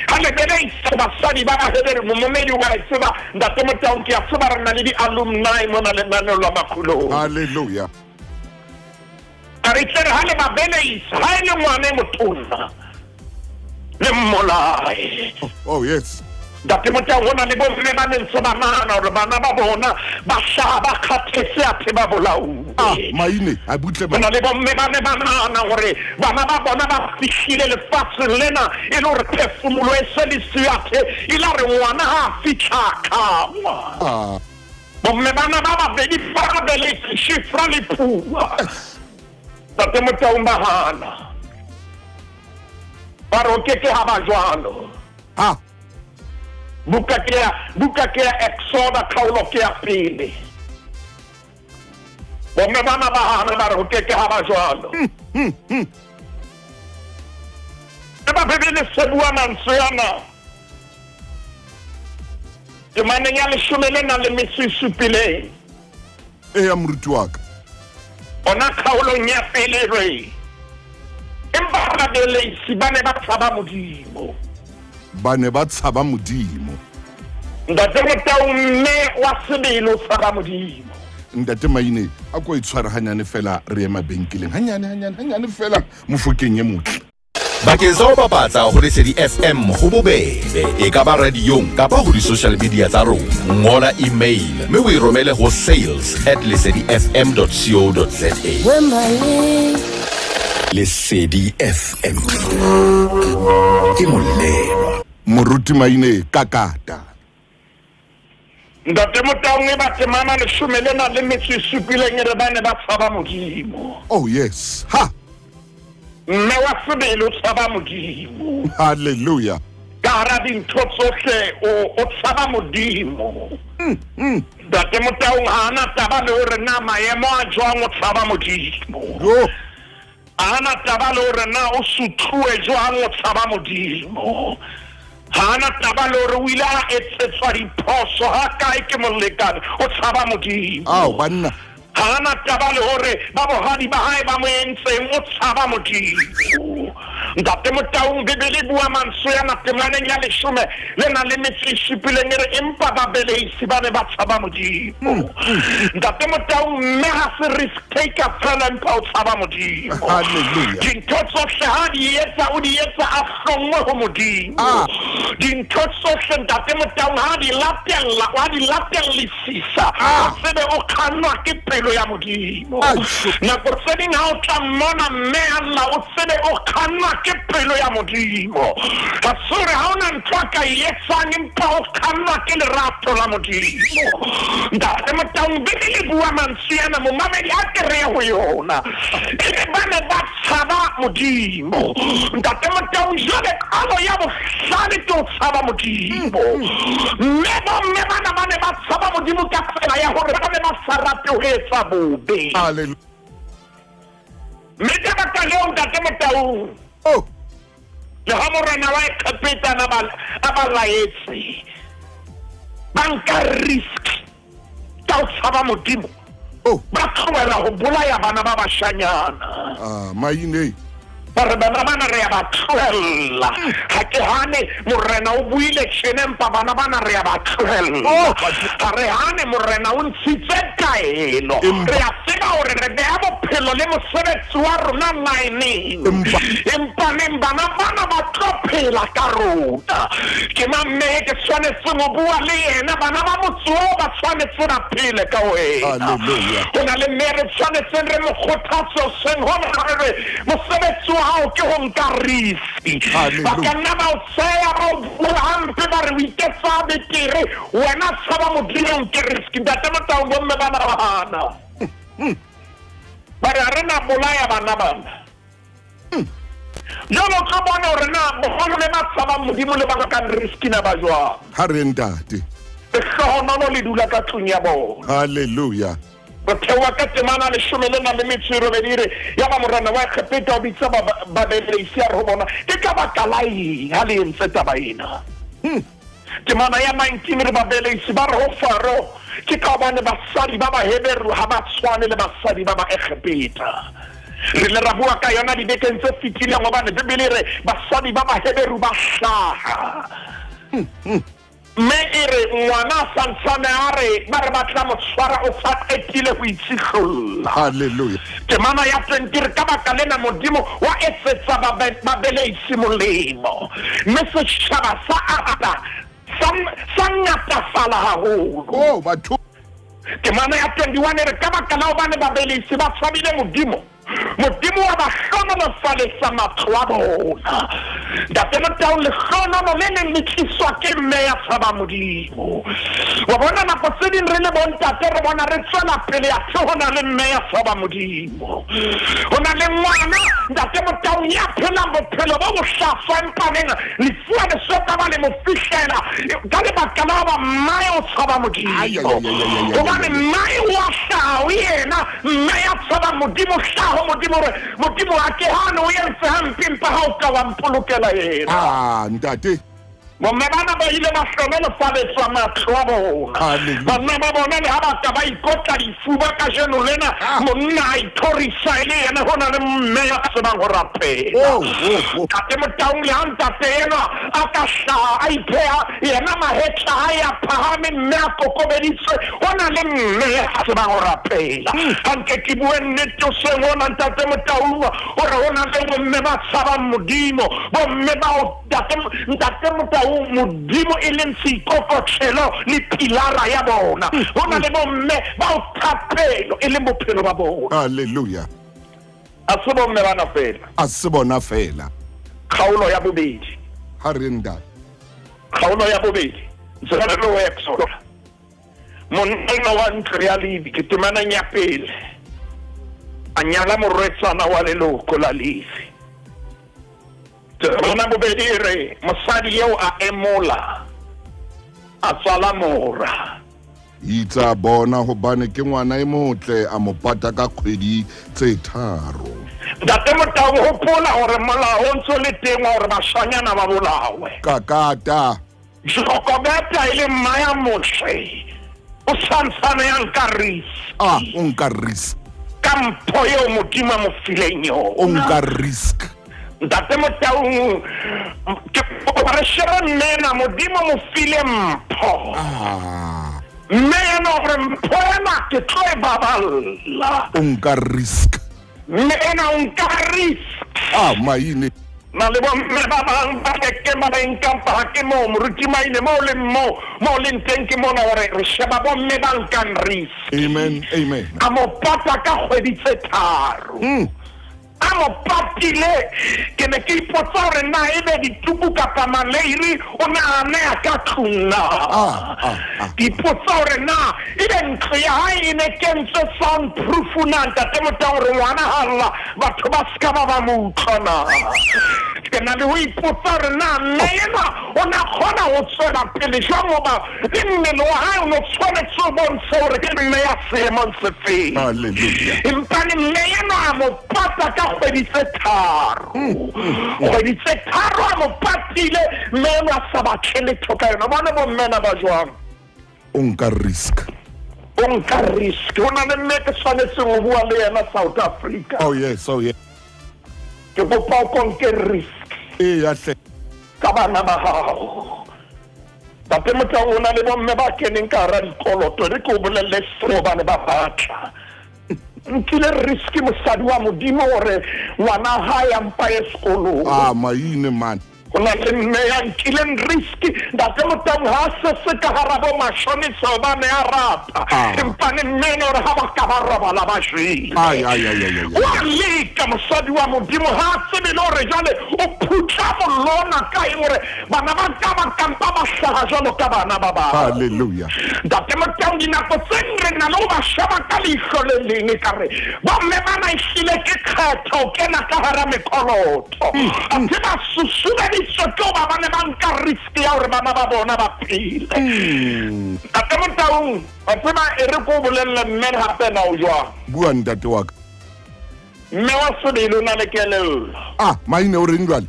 Ha le beleisa basadi ba Baheberu momomedi wa e tseba ntate Motaung ke a tseba re na le di-alumni mona lenaneong la makgolong. Hallelujah. A re tle re ha le ba beleisa ha e le ngwana e motona le mmolae. Oh, oh yes. Ntate Motaung ho na le bomme ba neng se ba nahana hore bana ba bona ba hlaha ba kgathetse athe ba bolauwe. Ah, maine, a butle Ho na le bomme ba ne ba nahana hore bana ba bona ba fihlile lefatsheng lena e le hore phefumolo e se le siyo athe e la re ngwana ha a fihla a khangwa. Ah. Bomme bana ba babedi ba beletse Shifra le Pua. Ntate Motaung ba hana. Ba re o ke ke ha ba jwalo. Ha. Buka ke ya buka ke ya Exoda kgaolo ke ya pele. Bomme bana ba hana ba re ho ke ke ha ba jwalo. Eba Bibele se bua mantswe ana. Temaneng ya leshome le nang le metso e supileng. Eya moruti wa ka. Ona kgaolong ya pele re. Empa babelesi ba ne ba tshaba Modimo. Ba ne ba tshaba Modimo. Ntate Motau, mme wa sebele o tshaba Modimo. Ntate Maine, a ko e tshware hanyane fela re ye mabenkeleng. Hanyane, hanyane, hanyane fela Mofokeng e motle. Bakeng sa ho bapatsa ho Lesedi FM ho bobebe, e ka ba radiong kapa ho di-social media tsa rona. Ngola email mme o e romele ho sales at lesedifm.co.za. Lesedi FM ke molelwa. Moruti Maine kakata. Ntate Motaung e ba temana leshome le nang le metso e supileng e re ba ne ba tshaba Modimo. Oh yes. Ha. Mme wa sebele o tshaba Modimo. Hallelujah. Ka hara dintho tsohle o tshaba Modimo. Ntate Motaung ha ana taba le hore na maemo a jwang, o tshaba Modimo. Yo. Ha ana taba le hore na o sutluwe jwang, o tshaba Modimo. Ha ana taba le hore o ile a etsetswa diphoso ha kae ke molekane, o tshaba Modimo. Ao banna. Ha ana taba le hore ba bohadi ba hae ba mo entseng, o tshaba Modimo. Ntate Motaung, Bibele e bua mantswe ana temaneng ya leshome le nang le metso e supileng e re empa babelehisi ba ne ba tshaba Modimo. Ntate Motaung, mme ha se risk taker fela, empa o tshaba Modimo. Hallelujah. Dintho tsohle ha di etsa, o di etsa a hlonngwe ho Modimo. Dintho tsohle Ntate Motaung ha di latella, wa di latellisisa, o tsebe o kgannwa ke pelo ya Modimo. Nako tse ding ha o tla mmona mme a lla, o tsebe o kgannwa ke pelo ya Modimo. Ha se hore ha ona ntho a ka e etsang, empa o kgannwa ke lerato la Modimo. Ntate Motaung, Bibele e bua mantswe ana, momamedi a ke re ho yona. E re ba ne ba tshaba Modimo. Ntate Motaung, jwale qalo ya bohlale ke ho tshaba Modimo. Mme bomme bana ba ne ba tshaba Modimo ka tsela ya hore ba ne ba sa rate ho etsa bobe. Hallelujah. Mme ka baka leo Ntate Motaung, Oh. le ha morena wa Egepeta a ba laetse, ba nka risk ka ho tshaba Modimo. Oh. Ba tlohela ho bolaya bana ba bashanyana. Ah, Maine. Ba re bana bana re ya ba tlohella. Ha ke hane morena o buile tjena, empa bana bana re ya ba tlohella. Oh, Ha re hane morena o ntshitse taelo. Empa- Re a tseba hore re beha bophelo le mosebetsi wa rona lineng. Empa- Empa neng bana bana ba tlo phela ka rona. Ke mamme ke tshwanetse ho bua le yena, bana ba motse oo ba tshwanetse ba phele ka wena. Hallelujah. Ho na le mme re tshwanetseng re mo kgothatse hoseng hona, re re mosebetsi wa hao ke ho nka risk. Hallelujah. Ba ka nna ba o tsheya, ba o bua hampe, ba re o iketsa betere, wena tshaba Modimo, o nke risk. Ntate Motaung, bomme bana ba hana. Ba re ha re na bolaya bana bana. Jwale o tlo bona hore na boholo le ba tshabang Modimo le ba nkang risk na ba jwang. Ha re ntate. Lehlohonolo le dula ka tlung ya bona. Hallelujah. Re theoha ka temana leshome le nang le metso e robedi e re, yaba morena wa Egepeta o bitsa babelehisi a re ho bona, ke ka baka la eng ha le entse taba ena? Temana ya 19 re babelehisi ba re ho Faro, ke ka hobane basadi ba Baheberu ha ba tshwane le basadi ba Baegepeta. Re ile ra bua ka yona dibekeng tse fetileng, hobane Bibele e re basadi ba Baheberu ba hlaha. Mme e re ngwana a sa ntsane a re ba re ba tla mo tshwara, o sa qetile ho itshihlolla. Hallelujah. Temana ya 20 re ka baka lena Modimo wa etsetsa babelehisi molemo, mme setjhaba sa ata, sa ngatafala haholo. Oh, batho. Temana ya 21 e re ka baka la hobane babelehisi ba tshabile Modimo, Modimo wa ba hlohonolofaletsa matlo a bona. Ntate Motaung, lehlohonolo le neng le tliswa ke mme ya tshaba Modimo. Wa bona nako tse ding re le bontate re bona re tswela pele, athe ho na le mme ya tshaba Modimo. Ho na le ngwana Ntate Motaung ya phelang bophelo bo bohlaswa, empa neng lefu ha le so ka ba le mo fihlela ka lebaka la hoba mmae o tshaba Modimo. Ai, ai, ai, ai, ai, ai, ai, Hobane ai. mmae wa hlaha ho yena, mme ya tshaba Modimo hlaha ho Modimo hore Modimo ha ke hane o entse hampe, empa ha o ka wa mpolokela yena. Ah, ntate. Bomme bana ba ile ba hlonolofaletswa matlo a bona. Hallelujah. Banna ba bona le ha ba ka ba ikotla difuba kajeno lena, Ah. monna a ithorisa e le yena ho na le mme ya tsebang ho rapela. Oh, oh, oh. Ntate Motaung le ha ntate enwa a ka hlaha a ipheha yena mahetla a ya phahame mme a kokobeditswe, ho na le mme ya tsebang ho rapela. Hanke ke bue nnete hoseng hona ntate Motaung hore ho na le bomme ba tshabang Modimo, bomme bao Ntate, Ntate Motaung, Modimo e leng seikokotlelo le pilara ya bona. Ho na le bomme bao thapelo e leng bophelo ba bona. Hallelujah. A se bomme bana fela. A se bona fela. Kgaolo ya bobedi. Ha re ntate. Kgaolo ya bobedi. Ntse re le ho Exoda. Monna wa ntlo ya Levi, ke temaneng ya pele. A nyala morwetsana wa leloko la Levi. Rona bobedi e re mosadi eo a emola, a tswala mora. Itse a bona hobane ke ngwana e motle, a mo pata ka kgwedi tse tharo. Ntate Motau, hopola hore molao o ntso le teng wa hore bashanyana ba bolawe. Kakata. Jokobeta e le mma ya Moshe, o santsane ya nka risk. Ah, o nka risk. Ka mpho eo Modimo a mo fileng yona. O nka risk. Ntate Motaung, ke kopa re shebe mmena, Modimo mo file mpho. Ah. Mme ena hore mpho ena ke tlo e baballa. O nka risk. Mme ena o nka risk. Ah, maine. Na le bomme ba bang ba keke ba ba nkang ha ke moo moruti Maine moo leng moo moo leng teng ke mona hore re sheba bomme ba nkang risk. Amen, amen. A mo pata ka kgwedi tse tharo. A mo patile, ke ne ke ipotsa hore na ebe dituku kapa maleiri o ne a neha ka tlung na. Ke ipotsa hore na ebe ntlo ya hae e ne kentswe sound proof na ntate Motaung hore ngwana ha lla batho ba seka ba ba mo utlwa na. Ke na le ho ipotsa hore na mme enwa o ne a kgona ho tswela pele jwang hoba le mmele wa hae o ne o tshwanetse o bontshe hore ke mme ya seemong se feng. Hallelujah. Empa le mme enwa a mo pata ka kgwedi tse tharo. Kgwedi tse tharo a mo patile, mme enwa a sa batle letho ka yona. Bona bommena ba jwang? O nka risk. O nka risk. Ho na le mme ke tshwanetseng ho bua le yena South Africa. Oh yes, oh yes. Ke kopa o ko nke risk. Eya hle. Ka bana ba hao. Ntate Motaung, ho na le bomme ba keneng ka hara dikoloto, re ke o bolelle seo hobane ba batla. Nkile risk mosadi wa Modimo hore ngwana hae a mpa ye sekolong. Ah, maine man. Ho na le mme ya nkileng risk ntate Motaung ha se se ka hara bo mashonisa hobane a rata. Empa ne mme ene hore ha ba ka ba robala ba jele. Ai, ai, ai, ai, ai. Wa leka mosadi wa Modimo ha a tsebe le hore jwale o phutla mollo ona ka eng hore bana ba ka ba kampa ba hlaha jwalo ka bana ba bang. Hallelujah. Ntate Motaung, dinako tse ding re na le ho ba sheba ka leihlo le leng ekare bomme bana ehlile ke kgetho ho kena ka hara mekoloto. Athe ba susumeditswe ke hoba ba ne ba nka risk ya hore bana ba bona ba phele. Ntate Motaung, wa tseba e re ko o bolelle mme hape na o jwang? Bua ntate wa ka. Mme wa sebele o na le kelello. Ah, maine o reng jwale?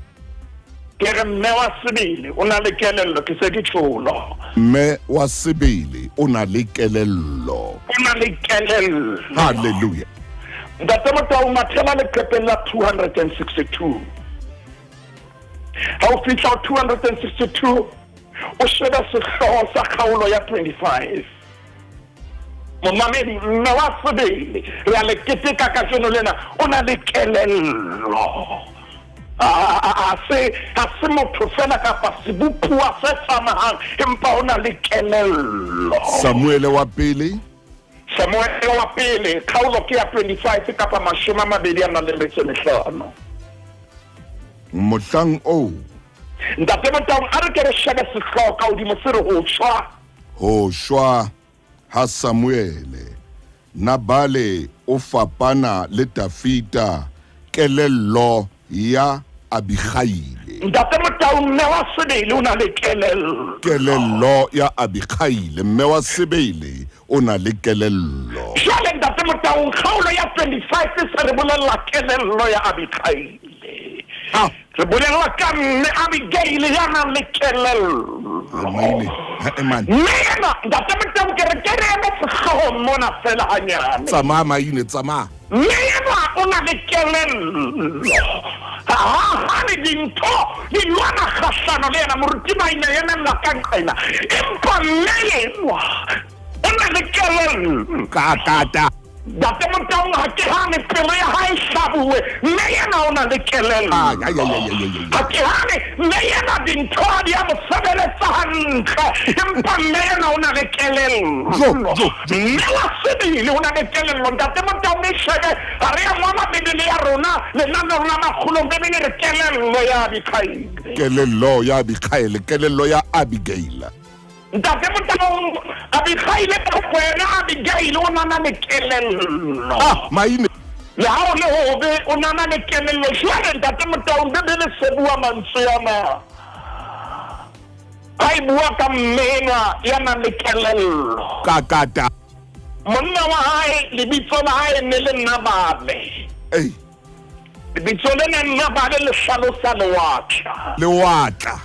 Ke re mme wa sebele o na le kelello, ke se ke tsholo. Mme wa sebele o na le kelello. O na le kelello. Hallelujah. Ntate Motaung, mathela leqepheng la 262. Ha o fihla ho 262, o shebe sehlooho sa kgaolo ya 25. Momamedi, mme wa sebele, re a le keteka kajeno lena, o na le kelello. Ha se motho fela kapa sebopuwa se tsamayang, empa o na le kelello. Samuele wa pele. Samuele wa pele, kgaolo ke ya 25 kapa 25. Mohlang oo. Ntate Motaung, a re ke re shebe sehlooho ka hodimo se re ho shwa. Ho shwa ha Samuele, Nabale o fapana le Dafita, kelello ya Abigaile. Ntate Motaung, mme wa sebele o na le kelello. Kelello ya Abigaile, mme wa sebele o na le kelello. Jwale ntate Motaung, kgaolo ya 25 se re bolella kelello ya Abigaile. Ah. Re bolella ka mme Abigail ya nang le kelello. Maine, ha man. Mme ena, ntate Motau, ke re ke re eme sehloohong mona fela hanyane. Tsamaya Maine, tsamaya. Mme enwa o na le kelello. Ha hane dintho di lwana kgahlano le yena, moruti Maine emella ka nqena. Empa mme enwa o na le kelello. Ka ka ta. Ntate Motaung ha ke hane pelo ya hae hlabuwe, mme yena o na le kelello. Ha ke hane mme yena dintho ha di a mo sebeletsa hantle, empa mme yena o na le kelello. Mme wa sebele o na le kelello. Ntate Motaung e shebe, ha re ya ngola Bibele ya rona lenaneong la makgolong, Bibele re kelello ya Abigail. Kelello ya Abigail, kelello ya Abigail. Ntate Motaung, Abigaile ka wena Abigail o nana le kelello. Ah, maine. Le ha o le hobe o nana le kelello. Jwale ntate Motaung, Bibele se bua mantswe ana. Ha e bua ka mme enwa ya nang le kelello. Ka ka ta. Monna wa hae, lebitso la hae ne le Nabale. Ei. Lebitso lena Nabale le hlalosa lewatla. Lewatla.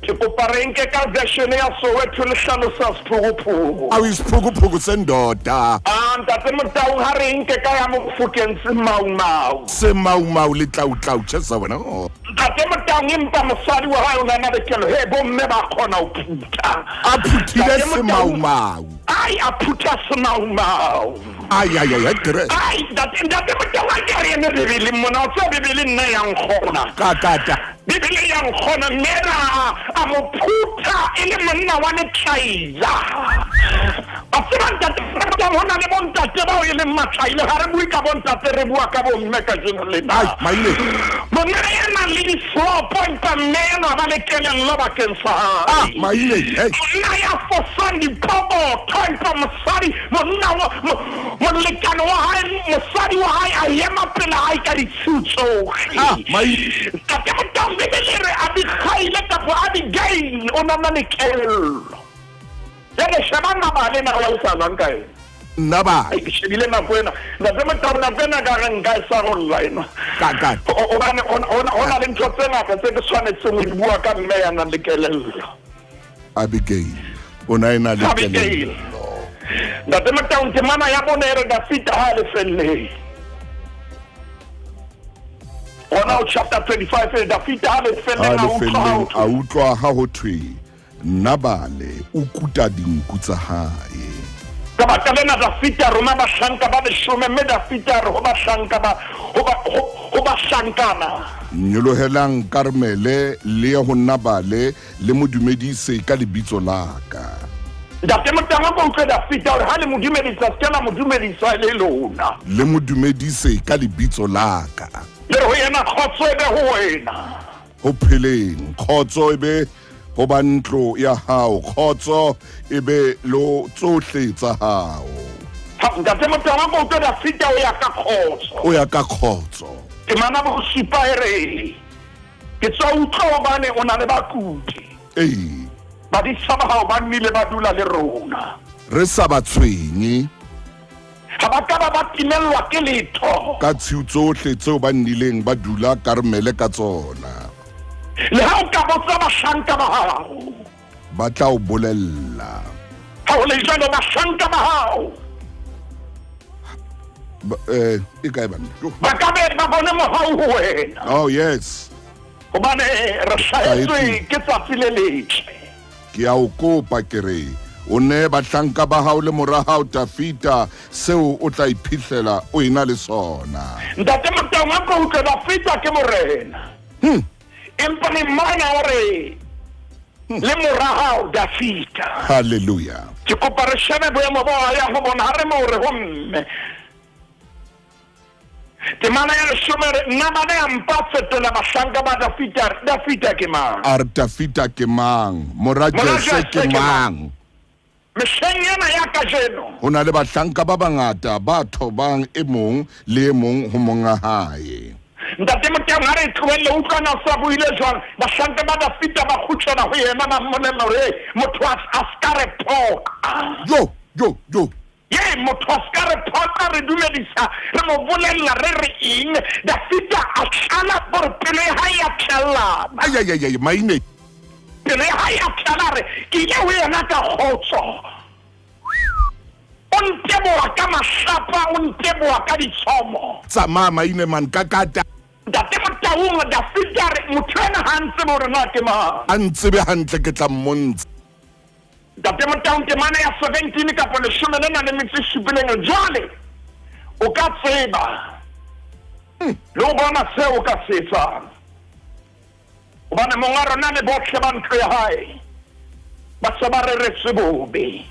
Ke kopa re nke ka version ya Soweto le hlalosa sephukuphuku. Awu isiphukuphuku sendoda. Ah, ntate Motaung, ha re nke ka ya Mofokeng semaumau. Semaumau le tlautlau tjhesa wena. Oh. Ntate Motaung, empa mosadi wa hae o na le kelello. He, bomme ba kgona ho phutha. A phuthile semaumau. Ai, a phutha semaumau. Ai ai ai, dire. Ai, ntate Motaung, a ke re eme Bibeleng mona, o tseba Bibele nna ya nkgona. Ka ka ta. Bibele ya nkgona, mme a mo phutha e le monna wa letlaila. A tseba ntate Motaung, ho na le bontate bao e leng matlaila. Ha re bue ka bontate, re bua ka bomme kajeno lena. Ai, maine. Monna ya nang le dislopo, empa mme enwa ba le kelello bakeng sa hae. Ah, maine, hey. Monna ya fosang dipokotho, empa mosadi, monna wa molekane wa hae, mosadi wa hae a ema pele hae ka ditshiu tsohle. Ah, maine. Ntate Motaung, Bibele re Abigaile kapa Abigail o nana le kelello. Jwale sheba Nabale na wa etsahalang ka ena. Nabale. Ke shebile nako ena. Ntate Motaung, nako ena ka re nka e sarolla ena. Ka ka. Hobane ho na le ntho tse ngata tse ke tshwanetseng ho di bua ka mme ya nang le kelello. Abigail o na ena le kelello. Ntate Motaung, temana ya bone e re Dafita ha le felleng. Ona o chapter 25, Dafita ha le felleng a utlwa ha ho thwe Nabale o kuta dinku tsa hae. Ka baka lena Dafita roma bahlanka ba leshome, mme Dafita re ho bahlanka ba ho bahlankana. Nyolohelang Karmele le ye ho Nabale le mo dumedise ka lebitso la ka. Ntate Motaung, ko utlwe Dafita hore ha le mo dumedisa, se ke la mo dumedisa le lona. Le mo dumedise ka lebitso la ka. Le re ho yena kgotso e be ho wena. Ho pheleng, kgotso e be ho ba ntlo ya hao, kgotso e be lo tsohle tsa hao. Ntate Motaung, ko utlwe Dafita o ya ka kgotso. O ya ka kgotso. Temana bosupa e re, ke tswa utlwa hobane o na le bakudi. Ee. Badisa ba hao ba nnile ba dula le rona. Re sa ba tshwenye. Ha ba ka ba timellwa ke letho. Ka tshiu tsohle tseo ba nnileng ba dula Karmele ka tsona. Le ha o ka botsa bahlanka ba hao, ba tla o bolella. Ha ho le jwalo, bahlanka ba hao e kae banna? Ba ka be ba bone mohau ho wena. Oh yes. Hobane re hlahetswe ke tsatsi le letle. Ke a o kopa ke re o ne bahlanka ba hao le mora hao Dafita seo o tla iphihlela o ena le sona. Ntate Motaung, a ko utlwe Dafita ke morena. Empa le mmona o re le mora hao Dafita. Hallelujah. Ke kopa re shebe boemo bo ya ho bona ha re mo re ho mme. Temana ya leshome re Nabale a mpa fetola bahlanka ba Dafita, Dafita ke mang? A re Dafita ke mang? Mora Jese ke mang? Mehleng ena ya kajeno ho na le bahlanka ba bangata ba thobang e mong le e mong ho monga hae. Ntate Motaung, ha re tlohelle utlwana o sa buile jwang, bahlanka ba Dafita ba kgutlela ho yena ba mmolella hore motho a ska re phoqa. Jo jo jo. Ye, motho a se ka re phoqa, re dumedisa, re mo bolella re re eng. Dafida a tlala gore pelo ya hae ya tlallana. Ai, ai, ai, ai, maine. Pelo ya hae ya tlala, a re, Ke ile ho yena ka kgotso. O nteboha ka mahlapa, o nteboha ka ditshomo. Tsamaya, maine man, ka kata. Ntate Motaung, Dafida a re, Motho ena ha a ntsebe hore na ke mang. A ntsebe hantle, ke tla mmontsha. Ntate Motaung, temana ya 17 kapa leshome le nang le metso e supileng, jwale o ka tseba le ho bona seo o ka se etsang, hobane monga rona le bohle ba ntlo ya hae ba se ba reretswe bobe.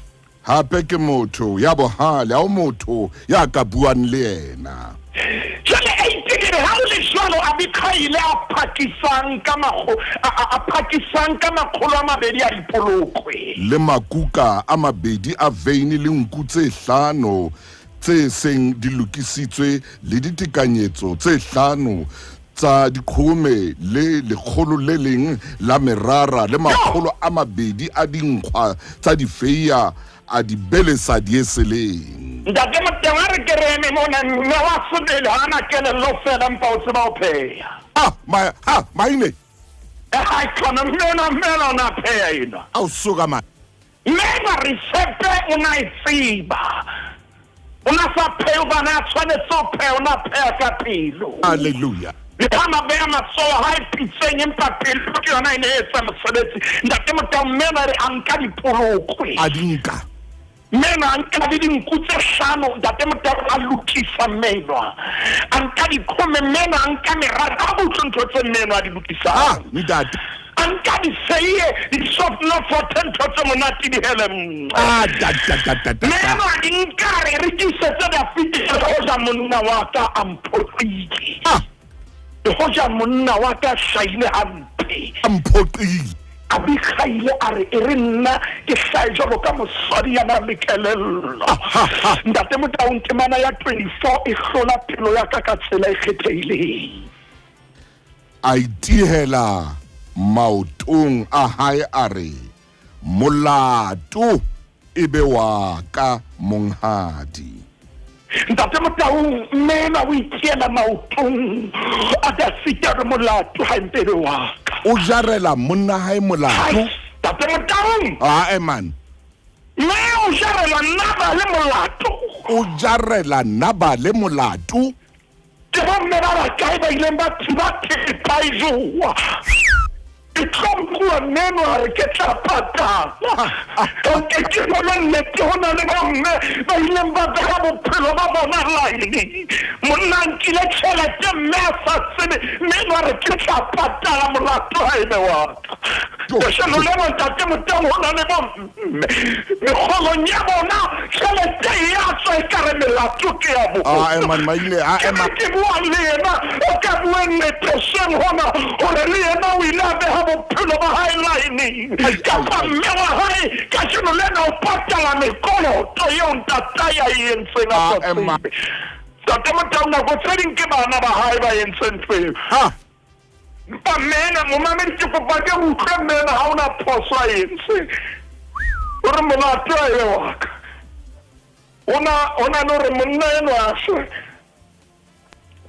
Hape ke motho ya bohale, ha ho motho ya ka buang le yena. Jwale eitse ke re, ha ho le jwalo, Abikaile a phakisang ka makgo, a, a, a phakisang ka makgolo a mabedi a dipolokwe. Le makuka a mabedi a veine le nku tse hlano tse seng di lokisitswe le ditekanyetso tse hlano tsa diqhome le lekgolo le leng la merara le makgolo a mabedi a dinkgwa tsa difeiya a di belesa dieseleng. Ntate Moteng a re ke re eme mona, mme wa sebele ha a na kelello feela empa o tseba ho pheha. Ha, ma, ha, maine. Hai khona, mme ona, mme ona o na pheha enwa. Ao suka man. Mme enwa risepe o na e tseba. O na sa phehe hobane a tshwanetse ho pheha, o na pheha ka pelo. Hallelujah. Le ha na beha matsoho a hae pitseng empa pelo ke yona e ne e etsa mosebetsi. Ntate Motau mme enwa a re a nka dipolokwe. A di nka. Mme enwa a nka le dinku tse hlano. Ntate Motau a lokisa mme enwa. A nka dikhome mme enwa a nka merara. Ha ke utlwe ntho tse mme enwa a di lokisang. Ah, ntate. A nka difeiye, di-soft-nofote, ntho tse monate di hele nngwe. Ah, da, da, da, da, da, Mme da. enwa a di nka a re, Re di isetse Dafide, le hoja monna wa ka a mphoqile. Ah. Le hoja monna wa ka a hlahile hampe. A mphoqile. Abigaile a re, E re nna ke hlahe jwalo ka mosadi ya nang le kelello. Ntate Motaung, temana ya 24 e hlola pelo ya ka ka tsela e kgethehileng. A itihela maotong a hae a re, Molato e be wa ka, monghadi. Ntate Motaung, mme enwa o itihela maotong a Dafita a re, Molato ha e mpe e be wa ka. O jarela monna hae molato. Hai, Ntate Motaung! Ae man. Mme o jarela Nabale molato. O jarela Nabale molato. Ke bomme ba bakae ba ileng ba thiba thepa e jowa? Ke tlo nkuwa meno a re ke tla patala. Ke ke bona nnete ho na le bomme ba ileng ba beha bophelo ba bona line. Monna a nkile tjhelete mme a sa tsebe meno a re ke tla patala molato ha ebe wa ka. Kasheno lena ntate Moteng ho na le bomme mekgolong ya bona tjhelete e ya tswa ekare melato ke ya bona. Ah, eh, man, maile, ah, Ke eh, man. ke bua le yena o ka bue nnete hoseng hona hore le yena o ile a beha bophelo ba hae laeneng kapa mme wa hae kasheno lena o patala mekoloto eo ntatae a e entseng a sa Ah, eh, ma- tsebe. Ntate Motau nako tse ding ke bana ba hae ba entseng ntho eo. Ha. Empa mme momamedi ke kopa ke utlwe mme ena ha ona phoso a entse. O re molato a ebe wa ka. Ona ona le hore monna enwa a shwe.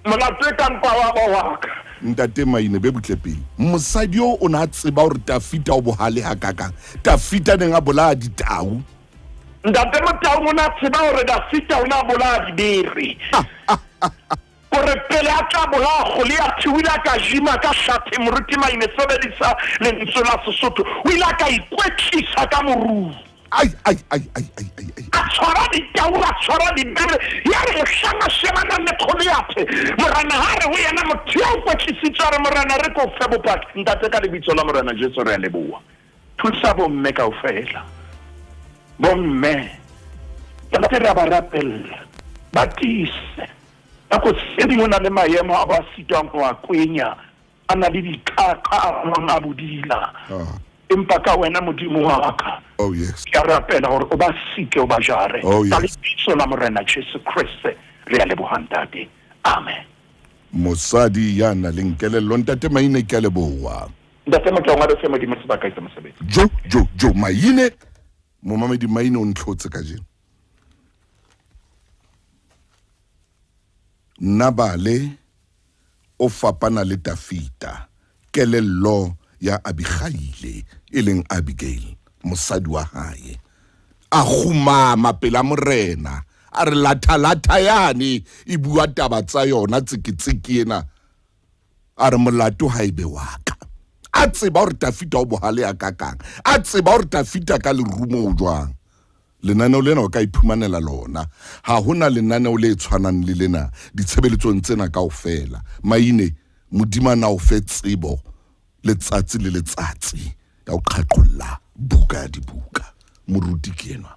Molato e ka mpa wa ba wa ka. Ntate Maine be butle pele. Mosadi yo o ne a tseba hore Tafita o bohale hakakang. Tafita neng a bolaya ditau. Ntate Motaung o ne a tseba hore Dafita o ne a bolaya dibere. Hore pele a tla bolaya Goliathe o ile a ka jima ka hlathe. Moruti Maine sebedisa lentswe la Sesotho. O ile a ka ikwetlisa ka moruo. Ai, ai, ai, ai, ai, ai, ai. A tshwara ditau, a tshwara dibere. Ya re mohlang a shebanang le Goliathe, Morena ha re ho yena, motho ya o kwetlisitswe, a re, Morena, re ko fe bopaki. Ntate, ka lebitso la Morena Jesu re a leboha. Thusa bomme kaofela. Bomme, ntate, re a ba rapella. Ba tiise. Nako tse ding ho na le maemo a ba sitwang ho a kwenya, a na le diqaqa a mang a bodila. Empa ka wena Modimo wa ka, Oh, yes. ke a rapela hore o ba sike, o ba jare. Oh, Ka yes. lebitso la Morena Jesu Kreste re a leboha ntate. Amen. Mosadi ya nang le kelello, ntate Maine, ke a leboha. Ntate Motaung, a re fe Modimo sebaka etsa mosebetsi. Jo, jo, jo, Maine, momamedi Maine o ntlhotse kajeno. Nabale o fapana le Tafita, kelello ya Abigaile e leng Abigail, mosadi wa hae. A kgumama pela morena, a re lathalatha yane e bua taba tsa yona tseketseke ena. A re molato ha ebe wa ka. A tseba hore Tafita o bohale a kakang, a tseba hore Tafita ka lerumo o jwang. Lenaneo lena o ka iphumanela lona. Ha ho na lenaneo le tshwanang le lena ditshebeletsong tsena kaofela. Maine, Modimo a na o fe tsebo letsatsi le letsatsi ya ho qhaqholla buka ya dibuka. Moruti ke enwa.